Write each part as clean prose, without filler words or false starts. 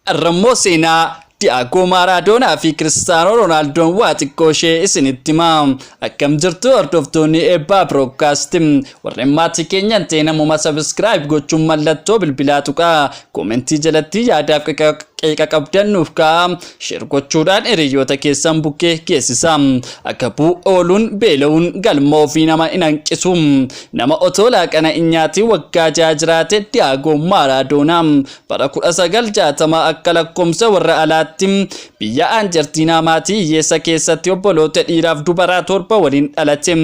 Har'ammoo seenaa Diyaagoo Maaraadoonaa fi Kiristaanoo Roonaaldoon waa xiqqoo ishee isinitti hima. Akkam jirtu hordoftoonni Eebbaa Biroodkaast? Warreen maatii keenya hin ta'in ammuma subscribe gochuun mallattoo bilbilaa tuqaa. Koomentii jalatti yaadaaf qeeqa qabdan nuuf kaa'aa. Share gochuudhaan hiriyoota keessan bukkee geessisaa. Agabuu ooluun beela'uun galma ofii nama hin hanqisu. Nama otoo laaqana hin nyaatiin waggaa 6 jiraate Diyaagoo Maaraadoonaa. Bara 1960 akka lakkoomsa warra alaatti biyya Anjartiinaa maatii hiyyeessa keessatti obboloota dhiiraaf dubaraa 7 waliin dhalate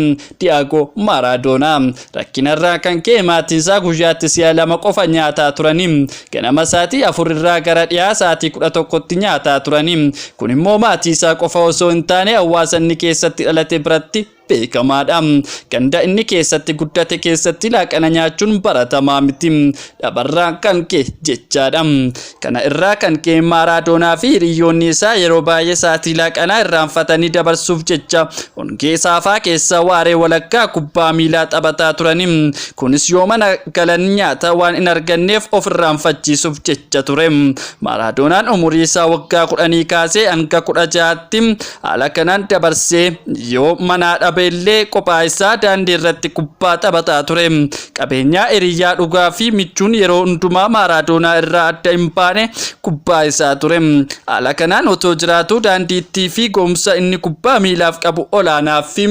Diyaagoo Maaraadoonaa. Rakkinarraa kan ka'e maatiinsaa guyyaatti si'a 2 qofa nyaataa turani. Ganama sa'aatii 4 irraa gara dhiyaa sa'aatii 11tti nyaataa turani. Kun immoo maatii isaa qofa osoo hin taane hawaasa inni keessatti dhalate biratti beekamaadha. Ganda inni keessatti guddate keessatti laaqana nyaachuun baratamaa miti. Dhabarraa kan ka'e jechaadha. Kana irraa kan ka'e Maaraadoonaa fi hiriyyoonni isaa yeroo baay'ee sa'aatii laaqanaa irraanfatanii dabarsuuf jecha hongee saafaa keessa waaree walakkaa kubbaa miilaa taphataa turani. Kunis yoo mana galan nyaata waan hin arganneef of irraanfachiisuuf jecha ture. Maaraadoonaan umurii isaa waggaa 10 kaasee hanga 16tti haala kanaan dabarsee yoo manaa dhabeellee kophaa isaa daandii irratti kubbaa taphataa ture. Qabeenyaa hiriyyaa dhugaa fi michuun yeroo hundumaa Maaraadoonaa irraa adda hin baane kubbaa isaa ture. Haala kanaan otoo jiraatuu daandiittii fi ga'umsa inni kubbaa miilaaf qabu olaanaa fi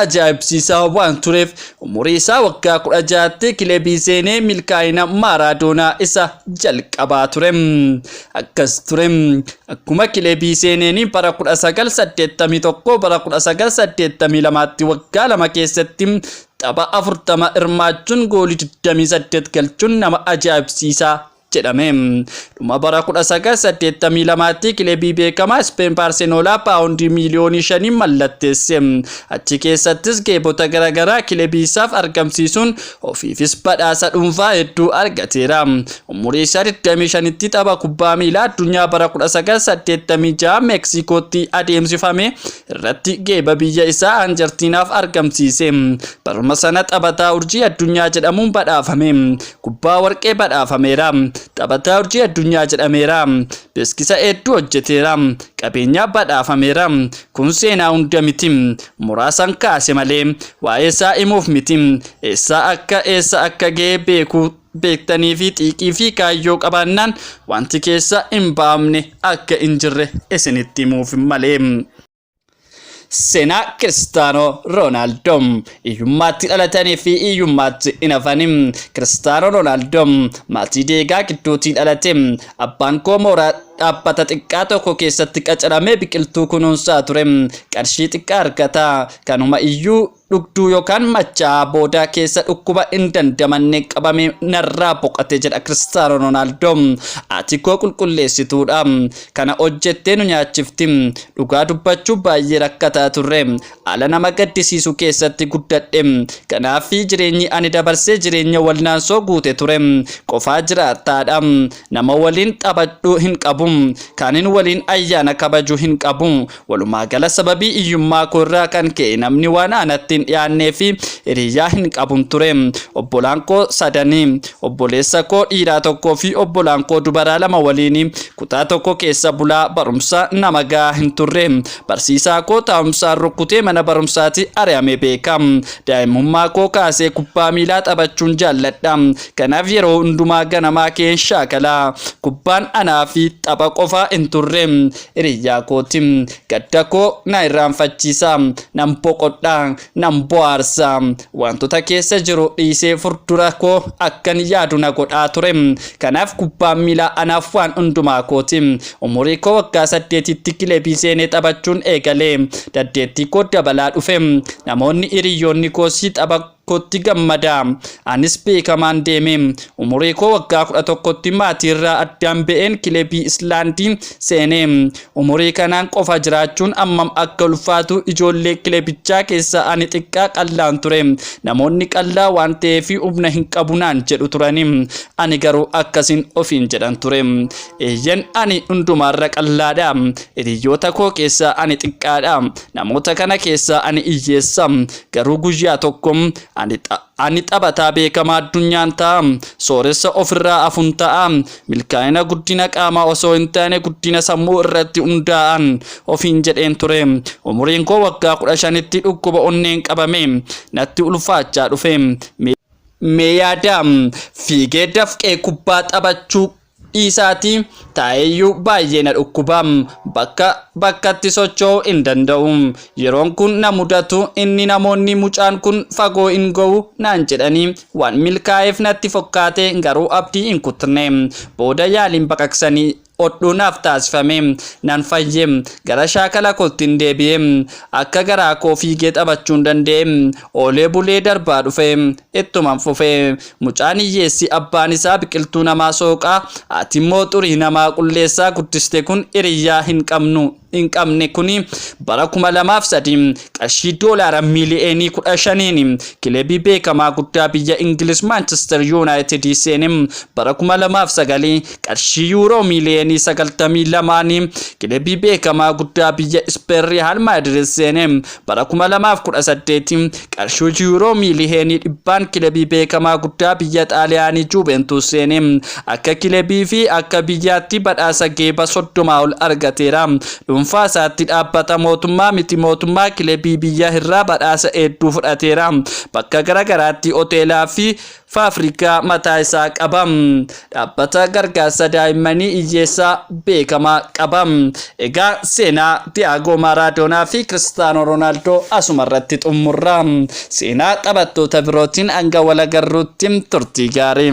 ajaa'ibsiisaa waan tureef umurii isaa waggaa 16tti kilebii seenee milkaa'ina Maaraadoonaa isa jalqabaa ture. Akkas ture. Akkuma kilebii seeneen bara 1981 bara 1982tti waggaa 2 keessatti tapha 40 hirmaachuun goolii 28 galchuun nama ajaa'ibsiisaa jedhame. Dhuma bara 1982tti kilebii beekamaa Ispeen Baarseloonaa paawundii miiliyoonii 5 mallatteesse. Achi keessattis geebota garaagaraa kilebii isaaf argamsiisuun ofiifis badhaasa dhuunfaa hedduu argateera. Umurii isaa 25tti tapha kubbaa miilaa addunyaa bara 1986 Meeksikootti adeemsifame irratti geeba biyya isaa Anjartiinaaf argamsiise. Baruma sana taphataa urjii addunyaa jedhamuun badhaafame. Kubbaa warqee badhaafameera. Taphataa urjii addunyaa jedhameera. Beeksisa hedduu hojjeteera. Qabeenyaa badhaafameera. Kun seenaa hunda miti. Muraasan kaase malee waa'ee isaa himuuf miti. Eessaa akka eessa akka ga'e beekuu beektanii fi xiiqii fi kaayyoo qabaannaan wanti keessa hin ba'amne akka hin jirre isinitti himuuf malee. Seenaa Kiristaanoo Roonaaldoo hiyyummaatti dhalatanii fi hiyyummaatti hin hafani. Kiristaanoo Roonaaldoo maatii deegaa gidduutti dhalate. Abbaan koo mooraa dhaabbata xiqqaa tokko keessatti qacaramee biqiltuu kunuunsaa ture. Qarshii xiqqaa argata. Kanuma iyyuu dhugduu yookaan machaa'aa booda keessa dhukkuba hin dandamanne qabame narraa boqate jedha Kiristaanoo Roonaaldoo. Haati koo qulqulleessituudha. Kana hojjettee nu nyaachifti. Dhugaa dubbachuu baay'ee rakkataa turre. Haala nama gaddisiisu keessatti guddadhe. Kanaaf jireenyi ani dabarsee jireenya walnaansoo guute ture. Qofaa jiraataadha. Nama waliin taphadhu hin qabu. Kaanin waliin ayyaana kabaju hin qabu. Walumaa gala sababii iyyummaa koo irraa kan ka'e namni waan anatti hin dhiyaannee fi hiriyyaa hin qabun ture. Obbolaan koo sadanii, obboleessa koo dhiiraa tokkoo fi obbolaan koo dubaraa 2 waliin kutaa tokko keessa bulaa barumsa nama gahaa hin turre. Barsiisaa koo taa'umsaan rukkutee mana barumsaatii ari'ame beeka. Daa'imummaa koo kaasee kubbaa miilaa taphachuun jaalladha. Kanaaf yeroo hundumaa ganamaa ka'een shaakala. Kubbaan anaa fi tapha qofa hin turre. Hiriyyaa kooti. Gadda koo na irraanfachiisa. Nan boqodha. Nan bohaarsa. Wantoota keessa jiru dhiisee furdura koo akkan yaadu na godhaa ture. Kanaaf kubbaan miilaa anaaf waan hundumaa kooti. Umurii koo waggaa 8tti kilebii seenee taphachuun eegale. Dandeettii koo dabalaa dhufe. Namoonni hiriyyoonni koos tapha kootti gammada. Anis beekamaan deeme. Umurii koo waggaa 11tti maatiirraa addaan ba'een kilebii Islaandii seene. Umurii kanaan qofa jiraachuun ammam akka ulfaatu ijoollee kilebichaa keessaa ani xiqqaa qallaan ture. Namoonni qallaa waan ta'eef humna hin qabu naan jedhu turani. Ani garuu akkasin ofiin jedhan ture. Eeyyen ani hundumaarra qallaadha. Hiriyyoota koo keessaa ani xiqqaadha. Namoota kana keessaa ani hiyyeessa. Garuu guyyaa tokko Ani taphataa beekamaa addunyaan ta'a. Sooressa ofirraa afun ta'a. Milkaa'ina guddina qaamaa osoo hin taane guddina sammuu irratti hundaa'an ofiin jedheen ture. Umuriin koo waggaa 15tti dhukkuba onneen qabame natti ulfaachaa dhufe. Mee yaadaa, fiigee dafqee kubbaa taphachuu dhiisaatii taa'eeyyuu baay'ee na dhukkuba. Bakka bakkatti socho'uu hin danda'u. Yeroon kun na mudatu inni namoonni mucaan kun fagoo hin ga'u naan jedhanii waan milkaa'eef natti fokkaate, garuu abdii hin kutne. Booda yaaliin baqaqsanii hodhuu naaf taasifame, nan fayye. Gara shaakala koottin deebi'e. Akka garaa koo fiigee taphachuun danda'e. Oolee bulee darbaa dhufe. Ittuman fufe. Mucaan hiyyeessi abbaan isaa biqiltuu namaa sooqaa, haati immoo xurii namaa qulleessaa guddiste kun hiriyyaa hin qabnu hin qabne kuni bara 2003 qarshii doolaara miiliyoonii 15n kilebii beekamaa guddaa biyya Ingiliz Maanchister Yuunaayitid seene. Bara 2009 qarshii yuuroo miiliyoonii 92n kilebii beekamaa guddaa biyya Ispeen Riyaal Maadrid seene. Bara 2018 qarshii yuuroo miiliyoonii 100n kilebii beekamaa guddaa biyya Xaaliyaanii Juventus seene. Akka kilebii fi akka biyyaatti badhaasa geeba 30 ol argateera. Dhuunfaa isaatti dhaabbata mootummaa, miti mootummaa, kilebii biyya irraa badhaasa hedduu fudhateera. Bakka garagaraatti hoteelaa fi faafrikaa mataa isaa qaba. Dhaabbata gargaarsa daa'immanii hiyyeessaa beekamaa qaba. Egaa seenaa Diyaagoo Maaraadoonaa fi Kiristaanoo Roonaaldoo asuma irratti xumurra. Seenaa taphattoota birootiin hanga wal agarruutti turtii gaarii.